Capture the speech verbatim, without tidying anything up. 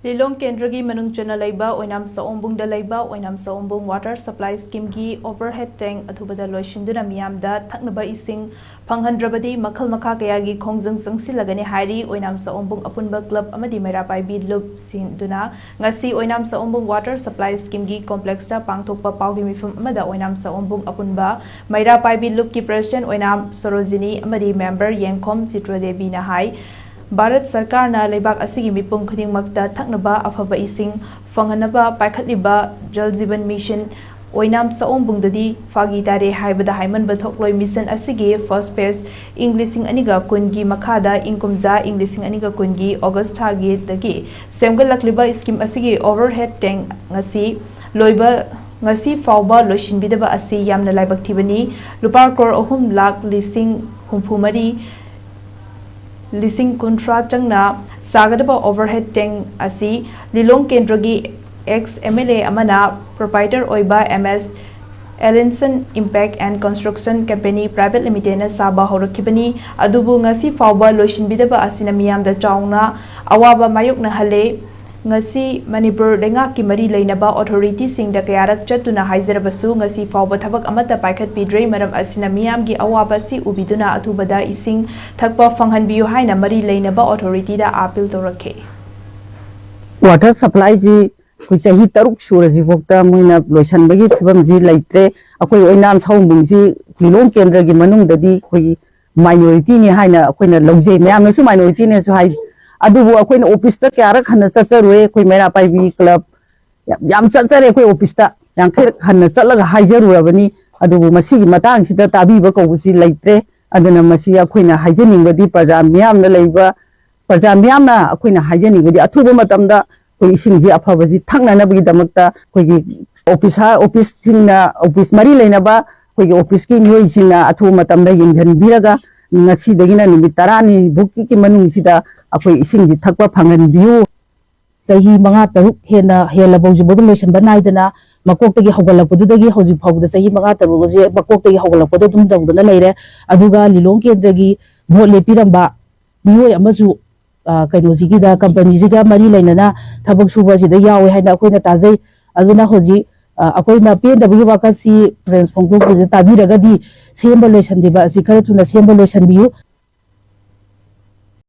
ꯂꯤꯂꯣꯡ ꯀꯦꯟꯗ꯭ꯔꯒꯤ ꯃꯅꯨꯡ ꯆꯟꯅ ꯂꯩꯕ ꯑꯣꯏꯅꯥꯝ ꯁꯑꯣꯝꯕꯨꯡꯗ ꯂꯩꯕ ꯑꯣꯏꯅꯥꯝ ꯁꯑꯣꯝꯕꯨꯡ ꯋꯥꯇꯔ ꯁꯄ꯭ꯂꯥꯏ ꯁ꯭ꯀꯤꯝꯒꯤ ꯑꯣꯚꯔꯍꯦꯗ ꯇꯦꯡ ꯑꯊꯨꯕꯗ ꯂꯣꯏꯁꯤꯟꯗꯨꯅ ꯃꯤꯌꯥꯝꯗ ꯊꯛꯅꯕ ꯏꯁꯤꯡ ꯐꯪꯍꯟꯗ꯭ꯔꯕꯗꯤ ꯃꯈꯜ ꯃꯈꯥ ꯀꯌꯥꯒꯤ ꯈꯣꯡꯖꯪ ꯆꯪꯁꯤꯜꯂꯒꯅꯤ ꯍꯥꯏꯔꯤ꯫ ꯑꯣꯏꯅꯥꯝ ꯁꯑꯣꯝꯕꯨꯡ ꯑꯄꯨꯟꯕ ꯀ꯭ꯂꯕ ꯑꯃꯗꯤ ꯃꯩꯔꯥ ꯄꯥꯏꯕꯤ ꯂꯨꯞ ꯁꯤꯟꯗꯨꯅ ꯉꯁꯤ ꯑꯣꯏꯅꯥꯝ ꯁꯑꯣꯝꯕꯨꯡ ꯋꯥꯇꯔ ꯁꯄ꯭ꯂꯥꯏ ꯁ꯭ꯀꯤꯝꯒꯤ ꯀꯣꯝꯄ꯭ꯂꯦꯛꯁꯇ ꯄꯥꯡꯊꯣꯛꯄ ꯄꯥꯎꯒꯤ ꯃꯤꯐꯝ ꯑꯃꯗ ꯑꯣꯏꯅꯥꯝ ꯁꯑꯣꯝꯕꯨꯡ ꯑꯄꯨꯟꯕ ꯃꯩꯔꯥ ꯄꯥꯏꯕꯤ ꯂꯨꯞꯀꯤ ꯄ꯭ꯔꯦꯁꯤꯗꯦꯟꯠ ꯑꯣꯏꯅꯥꯝ ꯁꯣꯔꯣꯖꯤꯅꯤ ꯑꯃꯗꯤ ꯃꯦꯝꯕꯔ ꯌꯦꯡꯈꯣꯝ ꯆꯤꯇ꯭ꯔꯗꯦꯕꯤꯅ ꯍꯥꯏ, ꯚꯥꯔꯠ ꯁꯔꯀꯥꯔꯅ ꯂꯩꯕꯥꯛ ꯑꯁꯤꯒꯤ ꯃꯤꯄꯨꯝ ꯈꯨꯗꯤꯡꯃꯛꯇ ꯊꯛꯅꯕ ꯑꯐꯕ ꯏꯁꯤꯡ ꯐꯪꯍꯟꯅꯕ ꯄꯥꯏꯈꯠꯂꯤꯕ ꯖꯜ ꯖꯤꯕꯟ ꯃꯤꯁꯟ ꯑꯣꯏꯅꯥꯝ ꯁꯑꯣꯝꯕꯨꯡꯗꯗꯤ ꯐꯥꯒꯤ ꯇꯥꯔꯦ ꯍꯥꯏꯕꯗ ꯍꯥꯏꯃꯟꯕ ꯊꯣꯛꯂꯣꯏ꯫ ꯃꯤꯁꯟ ꯑꯁꯤꯒꯤ ꯐꯥꯔꯁꯠ ꯐꯦꯖ ꯏꯪ ꯂꯤꯁꯤꯡ ꯑꯅꯤꯒ ꯀꯨꯟꯒꯤ ꯃꯈꯥꯗ ꯏꯪ ꯀꯨꯝꯖꯥ ꯏꯪ ꯂꯤꯁꯤꯡ ꯑꯅꯤꯒ ꯀꯨꯟꯒꯤ ꯑꯣꯒꯁ ꯊꯥꯒꯤꯗꯒꯤ ꯁꯦꯝꯒꯠꯂꯛꯂꯤꯕ ꯁ꯭ꯀꯤꯝ ꯑꯁꯤꯒꯤ ꯑꯣꯚꯔꯍꯦꯗ ꯇꯦꯡ ꯉꯁꯤ ꯂꯣꯏꯕ, ꯉꯁꯤ ꯐꯥꯎꯕ ꯂꯣꯏꯁꯤꯟꯕꯤꯗꯕ ꯑꯁꯤ ꯌꯥꯝꯅ ꯂꯥꯏꯕꯛ ꯊꯤꯕꯅꯤ꯫ ꯂꯨꯄꯥ ꯀ꯭ꯔꯣꯔ ꯑꯍꯨꯝ ꯂꯥꯈ ꯂꯤꯁꯤꯡ ꯍꯨꯝꯐꯨ ꯃꯔꯤ ꯂꯤꯁꯤꯡ ꯀꯨꯟꯊ꯭ꯔꯥ ꯆꯪꯅ ꯁꯥꯒꯗꯕ ꯑꯣꯚꯔꯍꯦꯗ ꯇꯦꯡ ꯑꯁꯤ ꯂꯤꯂꯣꯡ ꯀꯦꯟꯗ꯭ꯔꯒꯤ ꯑꯦꯛꯁ ꯑꯦꯝ ꯑꯦꯜ ꯑꯦ ꯑꯃꯅ ꯄ꯭ꯔꯣꯄꯥꯏꯇꯔ ꯑꯣꯏꯕ M S Elinson impex and construction company private ꯂꯤꯃꯤꯇꯦꯗꯅ ꯁꯥꯕ ꯍꯧꯔꯛꯈꯤꯕꯅꯤ꯫ ꯑꯗꯨꯕꯨ ꯉꯁꯤ ꯐꯥꯎꯕ ꯂꯣꯏꯁꯤꯟꯕꯤꯗꯕ ꯑꯁꯤꯅ ꯃꯤꯌꯥꯝꯗ ꯆꯥꯎꯅ ꯑꯋꯥꯕ ꯃꯥꯌꯣꯛꯅꯍꯜꯂꯦ꯫ ꯉꯁꯤ ꯃꯅꯤꯄꯨꯔ ꯂꯩꯉꯥꯛꯀꯤ ꯃꯔꯤ ꯂꯩꯅꯕ ꯑꯣꯊꯣꯔꯤꯇꯤꯁꯤꯡꯗ ꯀꯌꯥꯔꯛ ꯆꯠꯇꯨꯅ ꯍꯥꯏꯖꯔꯕꯁꯨ ꯉꯁꯤ ꯐꯥꯎꯕ ꯊꯕꯛ ꯑꯃꯠꯇ ꯄꯥꯏꯈꯠꯄꯤꯗ꯭ꯔꯦ꯫ ꯃꯔꯝ ꯑꯁꯤꯅ ꯃꯤꯌꯥꯝꯒꯤ ꯑꯋꯥꯕ ꯑꯁꯤ ꯎꯕꯤꯗꯨꯅ ꯑꯊꯨꯕꯗ ꯏꯁꯤꯡ ꯊꯛꯄ ꯐꯪꯍꯟꯕꯤꯌꯨ ꯍꯥꯏꯅ ꯃꯔꯤ ꯂꯩꯅꯕ ꯑꯣꯊꯣꯔꯤꯇꯤꯗ ꯑꯥꯄꯤꯜ ꯇꯧꯔꯛꯈꯤ꯫ ꯋꯥꯇꯔ ꯁꯄ꯭ꯂꯥꯏꯁꯤ ꯑꯩꯈꯣꯏ ꯆꯍꯤ ꯇꯔꯨꯛ ꯁꯨꯔꯁꯤꯐꯥꯎꯗ ꯃꯣꯏꯅ ꯂꯣꯏꯁꯤꯟꯕꯒꯤ ꯐꯤꯕꯝꯁꯤ ꯂꯩꯇ꯭ꯔꯦ꯫ ꯑꯩꯈꯣꯏ ꯑꯣꯏꯅꯥꯝ ꯁꯑꯣꯝꯕꯨꯡꯁꯤ ꯂꯤꯂꯣꯡ ꯀꯦꯟꯗ꯭ꯔꯒꯤ ꯃꯅꯨꯡꯗꯗꯤ ꯑꯩꯈꯣꯏꯒꯤ ꯃꯥꯏꯅꯣꯔꯤꯇꯤꯅꯤ ꯍꯥꯏꯅ ꯑꯩꯈꯣꯏꯅ ꯂꯧꯖꯩ, ꯃꯌꯥꯝꯅꯁꯨ ꯃꯥꯏꯅꯣꯔꯤꯇꯤꯅꯦꯁꯨ ꯍꯥꯏ꯫ ꯑꯗꯨꯕꯨ ꯑꯩꯈꯣꯏꯅ ꯑꯣꯐꯤꯁꯇ ꯀꯌꯥꯔꯛ ꯍꯟꯅ ꯆꯠꯆꯔꯨꯔꯦ꯫ ꯑꯩꯈꯣꯏ ꯃꯩꯔꯥ ꯄꯥꯏꯕꯤ ꯀ꯭ꯂꯕ ꯌꯥꯝ, ꯌꯥꯝ ꯆꯠꯆꯔꯦ꯫ ꯑꯩꯈꯣꯏ ꯑꯣꯐꯤꯁꯇ ꯌꯥꯡꯈꯩꯔꯛ ꯍꯟꯅ ꯆꯠꯂꯒ ꯍꯥꯏꯖꯔꯨꯔꯕꯅꯤ꯫ ꯑꯗꯨꯕꯨ ꯃꯁꯤꯒꯤ ꯃꯇꯥꯡꯁꯤꯗ ꯇꯥꯕꯤꯕ ꯀꯧꯕꯁꯤ ꯂꯩꯇ꯭ꯔꯦ꯫ ꯑꯗꯨꯅ ꯃꯁꯤ ꯑꯩꯈꯣꯏꯅ ꯍꯥꯏꯖꯅꯤꯡꯕꯗꯤ ꯄ꯭ꯔꯖꯥ ꯃꯤꯌꯥꯝꯅ ꯂꯩꯕ ꯄ꯭ꯔꯖꯥ ꯃꯤꯌꯥꯝꯅ ꯑꯩꯈꯣꯏꯅ ꯍꯥꯏꯖꯅꯤꯡꯕꯗꯤ ꯑꯊꯨꯕ ꯃꯇꯝꯗ ꯑꯩꯈꯣꯏ ꯏꯁꯤꯡꯁꯤ ꯑꯐꯕꯁꯤ ꯊꯛꯅꯅꯕꯒꯤꯗꯃꯛꯇ ꯑꯩꯈꯣꯏꯒꯤ ꯑꯣꯐꯤꯁꯥꯔ, ꯑꯣꯐꯤꯁꯁꯤꯡꯅ, ꯑꯣꯐꯤꯁ ꯃꯔꯤ ꯂꯩꯅꯕ ꯑꯩꯈꯣꯏꯒꯤ ꯑꯣꯐꯤꯁꯀꯤ ꯃꯤꯑꯣꯏꯁꯤꯡꯅ ꯑꯊꯨꯕ ꯃꯇꯝꯗ ꯌꯦꯡꯁꯤꯟꯕꯤꯔꯒ ꯉꯁꯤꯗꯒꯤꯅ ꯅꯨꯃꯤꯠ ꯇꯔꯥꯅꯤ ꯐꯥꯎꯒꯤ ꯃꯅꯨꯡꯁꯤꯗ ꯑꯩꯈꯣꯏ ꯏꯁꯤꯡꯁꯤ ꯊꯛꯄ ꯐꯪꯍꯟꯕꯤꯌꯨ꯫ ꯆꯍꯤ ꯃꯉꯥ ꯇꯔꯨꯛ ꯍꯦꯟꯅ ꯍꯦꯜꯂꯐꯥꯎꯁꯤꯐꯥꯎꯗ ꯂꯣꯏꯁꯤꯟꯕ ꯅꯥꯏꯗꯅ ꯃꯀꯣꯛꯇꯒꯤ ꯍꯧꯒꯠꯂꯛꯄꯗꯨꯗꯒꯤ ꯍꯧꯖꯤꯛ ꯐꯥꯎꯕꯗ ꯆꯍꯤ ꯃꯉꯥ ꯇꯔꯨꯛ ꯑꯁꯦ ꯃꯀꯣꯛꯇꯒꯤ ꯍꯧꯒꯠꯂꯛꯄꯗ ꯑꯗꯨꯝ ꯇꯧꯗꯅ ꯂꯩꯔꯦ꯫ ꯑꯗꯨꯒ ꯂꯤꯂꯣꯡ ꯀꯦꯟꯗ꯭ꯔꯒꯤ ꯚꯣꯠ ꯂꯦꯞꯄꯤꯔꯝꯕ ꯃꯤꯑꯣꯏ ꯑꯃꯁꯨ ꯑ, ꯀꯩꯅꯣꯁꯤꯒꯤꯗ, ꯀꯝꯄꯅꯤꯁꯤꯒ ꯃꯔꯤ ꯂꯩꯅꯅ ꯊꯕꯛ ꯁꯨꯕ ꯑꯁꯤꯗ ꯌꯥꯎꯋꯦ ꯍꯥꯏꯅ ꯑꯩꯈꯣꯏꯅ ꯇꯥꯖꯩ꯫ ꯑꯗꯨꯅ ꯍꯧꯖꯤꯛ, ꯑ, ꯑꯩꯈꯣꯏꯅ ꯄꯦꯟꯗꯕꯒꯤ ꯋꯥꯀꯠꯁꯤ ꯄ꯭ꯔꯦꯁ ꯐꯣꯡꯗꯣꯛꯄꯁꯤꯗ ꯇꯥꯕꯤꯔꯒꯗꯤ ꯁꯦꯝꯕ ꯂꯣꯏꯁꯤꯟꯗ꯭ꯔꯤꯕ ꯑꯁꯤ ꯈꯔ ꯊꯨꯅ ꯁꯦꯝꯕ ꯂꯣꯏꯁꯤꯟꯕꯤꯌꯨ꯫